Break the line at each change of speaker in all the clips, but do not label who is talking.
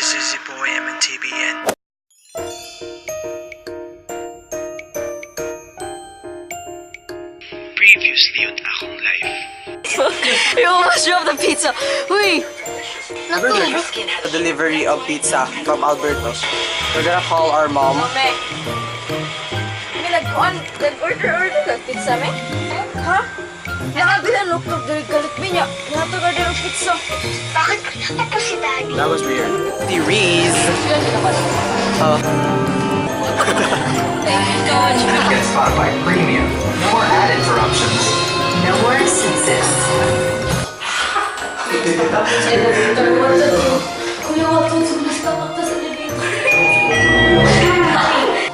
This is your boy MNTBN. Previously on Akong Life.
You almost dropped the pizza. Uy!
The delivery of pizza from Alberto's. We're gonna call our mom.
Me. Me nag-order ka pizza me? Ha? Nakabilan look diri galit mi niya. Nihatag order og pizza.
Bakit ko si Daddy?
That was weird. Theories. Oh.
Thank you so much.
Get Spotify Premium. No more ad interruptions.
No more excuses.
Elevator, what to do? Kuya, what to do? Mas kapag sa elevator.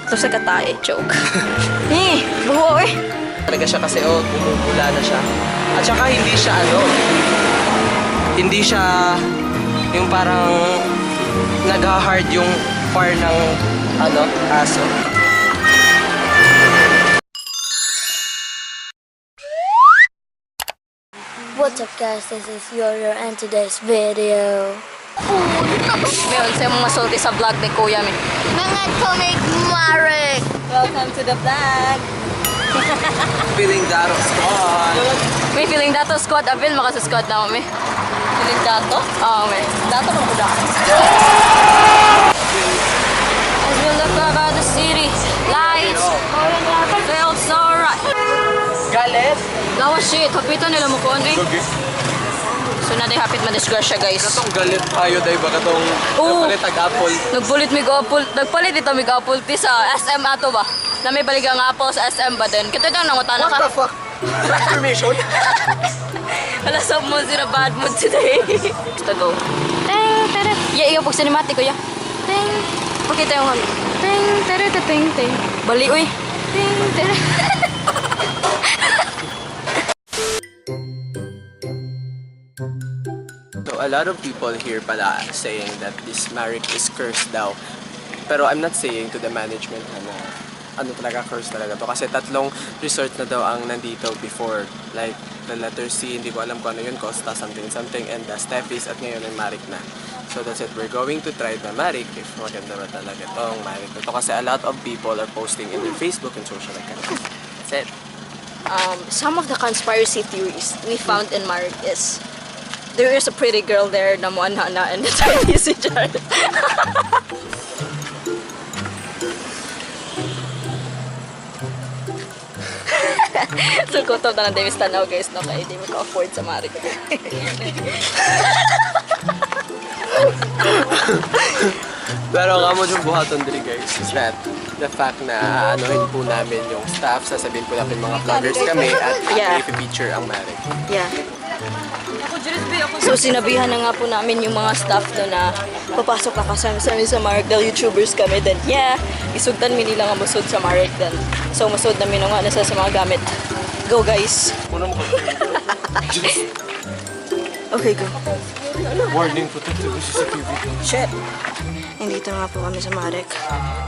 Ito sa katae, joke. Eh, buho eh.
Talaga siya kasi oh, bumubula na siya. At saka hindi siya ano, hindi siya yung parang nag-hard yung par ng ano, aso.
What's up guys, this is Yoyo and today's video.
Meron sa mga masulti sa vlog ni Kuya mi.
Mga comic Marek!
Welcome to the vlog.
Feeling Dato squad.
May feeling dato squad. Abil, maka sa squad na kami. Feeling dato? Oo, may. Dato mo ko dato. As we look about the city, lights, felt so right.
Galit!
Lawa shit, hapitan nila mo koon eh. So na hapit madisgrasya guys.
Katong galit tayo dahil ba katong
Oo.
nagpalit tag apple.
Nagbulit mig apple, nagpalit ito mig apple tea sa SM ato ba? Na may balig ang apple sa SM ba din? Kita daw nangutana
What
ka.
the fuck? Transformation?
Wala sa mo in a bad mood today. Basta go. Ting, tere. Yeah, ikaw pag cinematic ko, yeah. Ting. Pakita yung ano. Ting, tere, te, ting, ting. Bali, uy. Ting, tere.
So a lot of people here pala saying that this Marik is cursed daw. Pero I'm not saying to the management na ano talaga cursed talaga to. Kasi tatlong resort na daw ang nandito before. Like the letter C, hindi ko alam kung ano yun, Costa something something, and the Steffis at ngayon ay Marik na. So that's it. We're going to try the Marik if maganda ba talaga tong Marik na to. Kasi a lot of people are posting in their Facebook and social accounts. That's it.
Some of the conspiracy theories we found in Marik is there is a pretty girl there na mo na and it's si Jared. So gutom na lang Davis tanaw guys no kay di mo ka-afford sa Marik.
Pero ang amo yung buhaton diri guys is that the fact na anuhin po namin yung staff, sasabihin po namin mga vloggers kami at
Yeah.
i-feature ang Marik.
Yeah. So sinabihan na nga po namin yung mga staff no na papasok na kasama sa amin sa Marik dahil YouTubers kami then yeah, isugtan mi nila nga musod sa Marik then. So musod namin nga nasa sa mga gamit. Go guys.
Puno mo ko.
Okay, go.
Warning protected with CCTV.
Shit. Nandito na nga po kami sa Marek.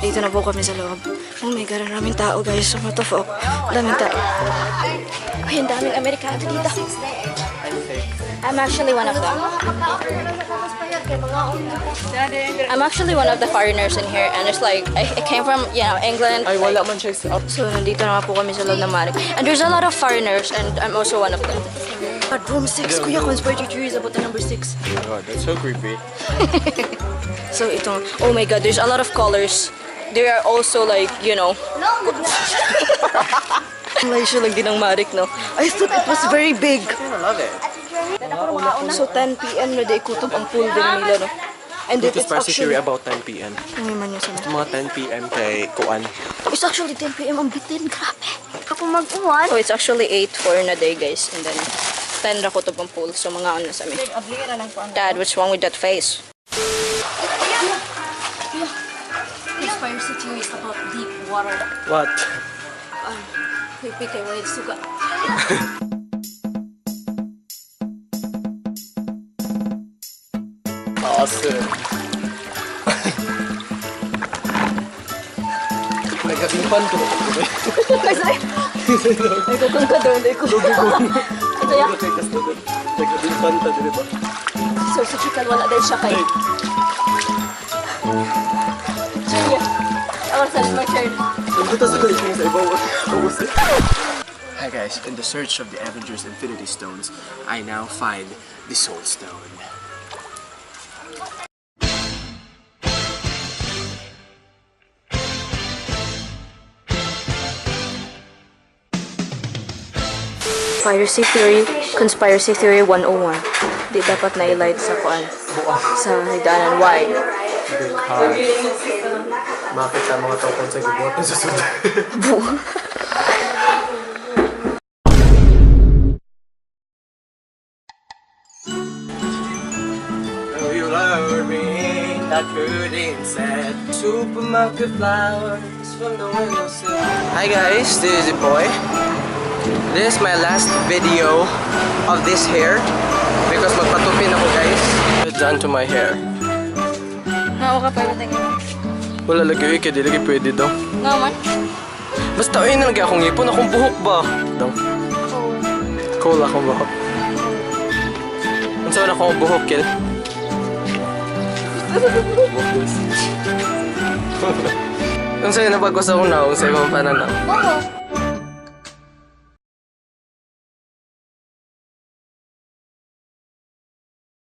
Dito na po kami sa loob. Oh my God, ang raming tao guys. What the fuck? Ang daming tao. Ay, ang daming Amerikano dito. I'm actually one of them. I'm actually one of the foreigners in here and it's like, I came from, you know, England.
Ay, wala man siya.
So, nandito na nga po kami sa loob ng Marek. And there's a lot of foreigners and I'm also one of them. But room 6, Kuya, conspiracy theories about the number 6.
Oh my God, that's so creepy.
So, ito, oh my God, there's a lot of colors. There are also like, you know, Malaysia lang din ang Marik, no? I thought it was very big.
I love it.
So, 10 p.m. na di kutob ang pool din nila, no? And then it's
Conspiracy theory
actually...
about 10 p.m.
Ano man yun sa
Mga 10 p.m. kay Kuan.
It's actually 10 p.m. ang bitin. Grabe.
Ako mag-uwan.
So, it's actually 8:04 na day, guys. And then, 10 ra kutob ang pool. So, mga ano sa amin. Dad, what's wrong with that face? Conspiracy theories about deep water.
What?
Creepy kay wala suga.
Awesome. Nagkatimpan ko.
Ay, kung ka doon, ay ko. Ito ya.
Nagkatimpan ta, di ba?
So, sa chicken, wala din siya kay. Share. Ako sa mag-share.
Nagbuta sa galing sa ibaw. Hi guys, in the search of the Avengers Infinity Stones, I now find the Soul Stone.
Conspiracy Theory, Conspiracy Theory 101. Di dapat na i-light sa kuan. Sa higdanan. Why?
Because makita mga tao kung sa gibuhat ng susunod. Oh, you love me, that good inside. Supermarket flowers from the windowsill. Hi guys, this is the boy. This is my last video of this hair because magpatupin ako, guys. It's done to my hair.
Nga ka pa tingin.
Wala lagi eh, kaya di lagi pwede daw.
Nga man.
Basta ayun na lagi akong ipon, akong buhok ba? Daw. Cool akong buhok. Unsa man akong buhok, Kil? Buhok, guys. Unsa na bago sa una, unsa imong pananaw?
Buhok.